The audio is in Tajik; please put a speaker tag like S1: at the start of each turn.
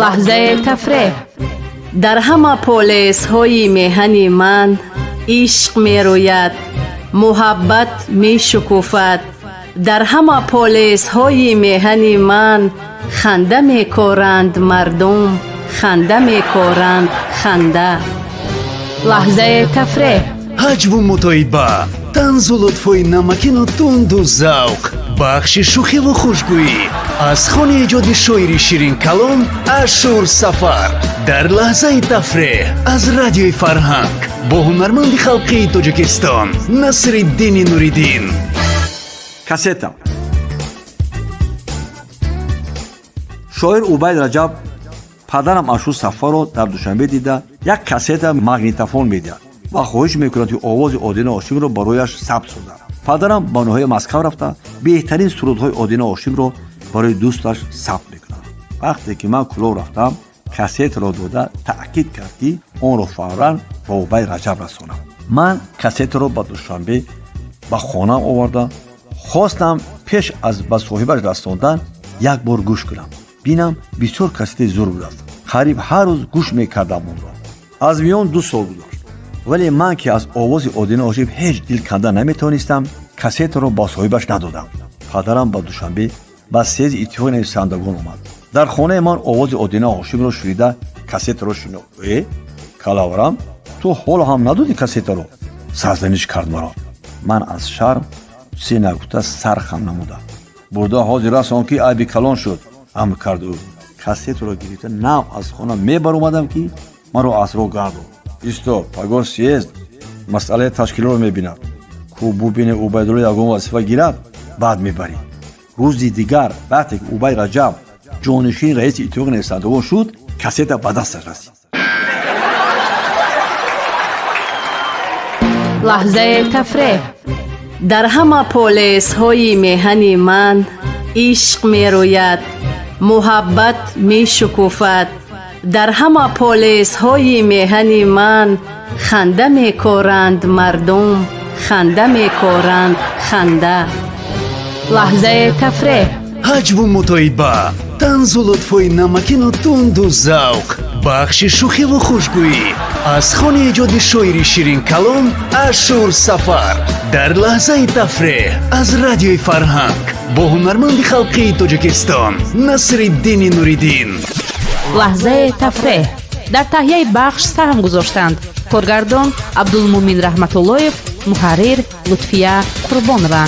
S1: Лаҳзаи тафреҳ.
S2: Дар ҳама полесҳои меҳани ман ишқ мерӯяд, муҳаббат мешукуфад. Дар ҳама полесҳои меҳани ман ханда мекоранд мардум, ханда мекоранд, ханда.
S1: Лаҳзаи тафреҳ.
S3: Ҳаҷву мутоиба, танзу лутфҳои намакину тунду завқ, бахши шӯхиву хушгӯӣ аз хони эҷоди шоири ширинкалом Ашур Сафар дар лаҳзаи тафреҳ аз Радиои Фарҳанг бо ҳунарманди халқии Тоҷикистон Насриддини Нуриддин.
S4: Кассета. Шоир Убайд Раҷаб падарам Ашур Сафарро дар Душанбе дида, як кассета магнитофон медиҳад ва хоҳиш мекунад, ки овози Одина Ҳошимро барояш сабт созад. Падарам ба ноҳияи Москав рафта, беҳтарин сурудҳои Одина Ҳошимро барои дӯсташ сабт мекунад. Вақте ки ман Кӯлоб рафтам, кассетаро дода, таъкид кард, ки онро фавран ба Убайд Раҷаб расонам. Ман кассетаро ба Душанбе ба хонаам оварда, хостам пеш аз ба соҳибаш расондан як бор гӯш кунам, бинам. Бисёр кассетаи зур будааст, қариб ҳар рӯз гӯш мекардам онро. Аз миён 2 сол гузашт, вале ман, ки аз овози Одина Ҳошим ҳеҷ дил канда наметавонистам, кассетаро ба соҳибаш надодам. Падарам ба Душанбе ба съезди Иттифоқи нависандагон омад. Дар хонаи ман овози Одина Ҳошимро шунида, кассетаро шинохт. «Э, калаврам, ту ҳоло ҳам надодӣ кассетаро?» сарзаниш кард маро. Ман аз шарм чизе нагуфта, сар хам намудам. «Бурда ҳозир расон, ки айби калон шуд», амр кард ӯ. Кассетаро гирифта, нав аз хона мебаромадам, ки маро аз роҳ гардонд: «Исто, пагоҳ съезд масъалаи ташкилиро мебинад ку, бубине, Убайдулло ягон вазифа гирад, баъд мебарӣ». Рӯзи дигар, вақте ки Убайд Раҷаб ҷонишини раиси Иттифоқи нависандагон шуд, кассета ба дасташ расид.
S1: Лаҳзаи тафреҳ.
S2: Дар ҳама полесҳои меҳани ман ишқ мерӯяд, муҳаббат мешукуфад. Дар ҳама полесҳои меҳани ман ханда мекоранд мардум, ханда мекоранд, ханда.
S1: Лаҳзаи тафреҳ.
S3: Ҳаҷву мутоиба, танзу лутфҳои намакину тунду завқ, бахши шӯхиву хушгӯӣ аз хони эҷоди шоири ширинкалом Ашур Сафар дар лаҳзаи тафреҳ аз Радиои Фарҳанг бо ҳунарманди халқии Тоҷикистон Насриддини Нуриддин.
S1: Лаҳзаи тафреҳ. Дар таҳияи бахш саҳм гузоштанд: коргардон Абдулмумин Раҳматуллоев, муҳаррир Лутфия Қурбонова.